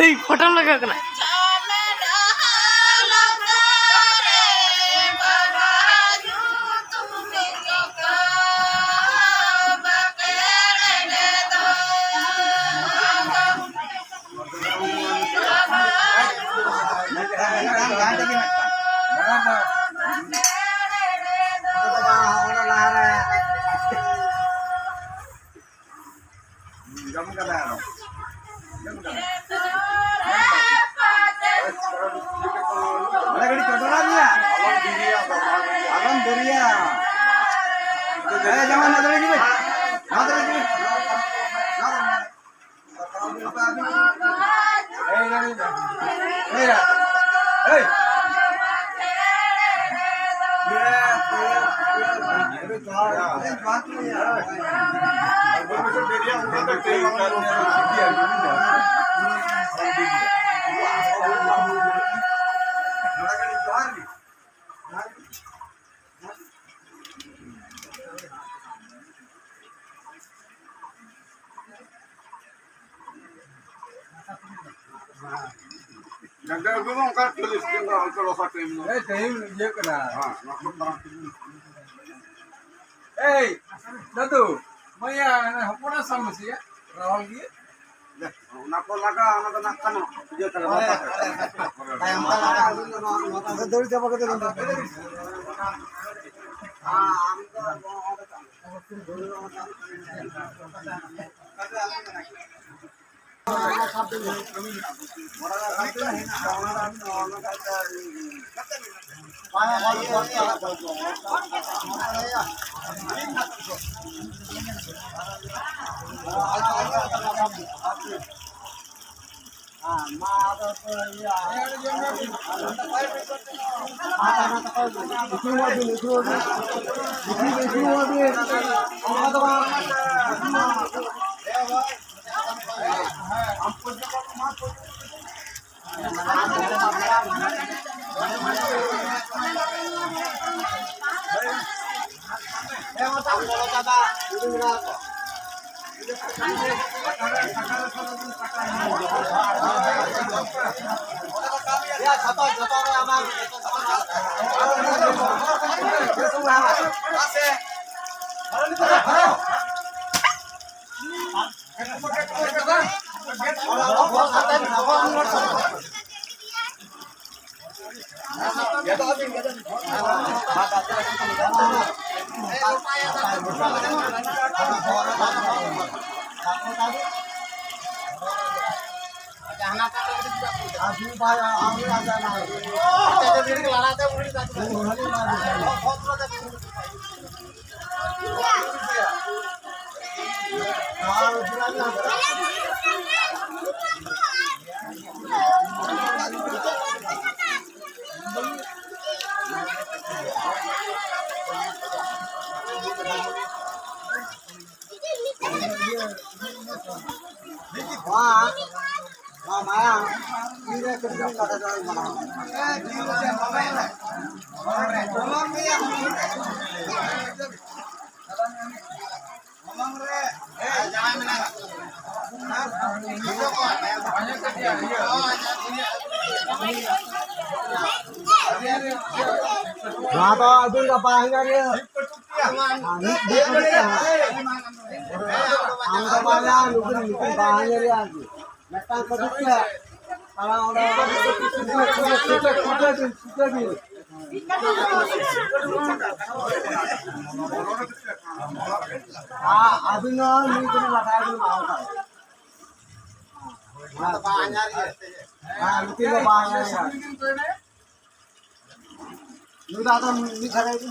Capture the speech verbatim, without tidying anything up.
ᱮᱭ, ᱯᱷᱳᱴᱳᱢ ᱞᱟᱜᱟᱣ ᱠᱟᱱᱟ᱾ ᱚᱱᱟ ᱜᱷᱟᱹᱲᱤ ᱪᱚᱰᱚᱨᱟ ᱢᱮᱭᱟ᱾ ᱟᱞᱚᱢ ᱫᱮᱨᱤᱭᱟ᱾ ᱦᱮᱸ, ᱡᱟᱶᱟᱭ ᱱᱚᱣᱟ ᱫᱷᱟᱨᱮ ᱦᱤᱡᱩᱜ ᱢᱮ᱾ ᱱᱚᱣᱟ ᱫᱷᱟᱨᱮ ᱦᱤᱡᱩᱜ ᱢᱮ᱾ ᱮᱭ, ᱮᱭ, ᱮᱭ᱾ ᱰᱟᱠᱛᱟᱨ ᱵᱟᱹᱵᱩ, ᱚᱱᱠᱟ ᱪᱚᱞᱞᱤᱥ ᱴᱟᱠᱟ, ᱚᱱᱠᱟ ᱞᱚᱥᱟ ᱴᱟᱭᱤᱢ ᱫᱚ᱾ ᱮᱭ, ᱴᱟᱭᱤᱢ ᱤᱭᱟᱹᱜ ᱠᱟᱱᱟ᱾ ᱦᱮᱸ, ᱱᱚᱣᱟ ᱠᱚ ᱛᱟᱲᱟᱢ᱾ ᱮᱭ, ᱫᱟᱫᱩ, ᱢᱟᱭᱟ, ᱦᱚᱯᱚᱱᱟ ᱥᱟᱢ ᱢᱮᱥᱮᱭᱟ, ᱨᱟᱣᱟᱞ ᱜᱮ᱾ ᱚᱱᱟ ᱠᱚ ᱞᱟᱜᱟ, ᱚᱱᱟ ᱫᱚ ᱱᱟᱜ ᱠᱷᱟᱱ ᱤᱭᱟᱹ ᱠᱟᱱᱟ, ᱵᱟᱯᱞᱟ ᱠᱟᱱᱟ᱾ ᱫᱟᱹᱲ ᱪᱟᱵᱟ ᱠᱟᱛᱮ ᱫᱚ᱾ ᱱᱚᱣᱟ ᱫᱚ ᱟᱹᱵᱤᱱ ᱫᱚ ᱵᱟᱝ ᱧᱟᱢ ᱜᱮ᱾ ᱢᱤᱫ ᱫᱤᱱ ᱨᱮ ᱟᱢ ᱫᱚ ᱵᱟᱝ ᱧᱟᱢ, ᱱᱩᱠᱤᱱ, ᱱᱩᱠᱤᱱ ᱵᱟᱝ ᱧᱟᱢ ᱜᱮ ᱟᱨᱠᱤ᱾ ᱢᱤᱫᱴᱟᱝ ᱠᱚ ᱫᱩᱠ ᱯᱮ᱾ ᱛᱟᱦᱞᱮ ᱚᱸᱰᱮ ᱥᱩᱡᱟ ᱵᱤᱱ, ᱥᱩᱡᱟ ᱵᱤᱱ᱾ ᱟᱹᱵᱤᱱ ᱦᱚᱸ ᱢᱤᱫ ᱫᱤᱱ ᱞᱟᱴᱷᱟ ᱵᱤᱱ ᱮᱢᱟ ᱠᱚ ᱠᱷᱟᱱ᱾ ᱦᱮᱸ, ᱱᱩᱠᱤᱱ ᱫᱚ ᱵᱟᱝ ᱧᱟᱢ ᱠᱟᱱᱟ᱾ ᱱᱩᱭ ᱫᱚ ᱟᱫᱚ ᱢᱤᱫ ᱫᱷᱟᱨᱮ ᱜᱮ᱾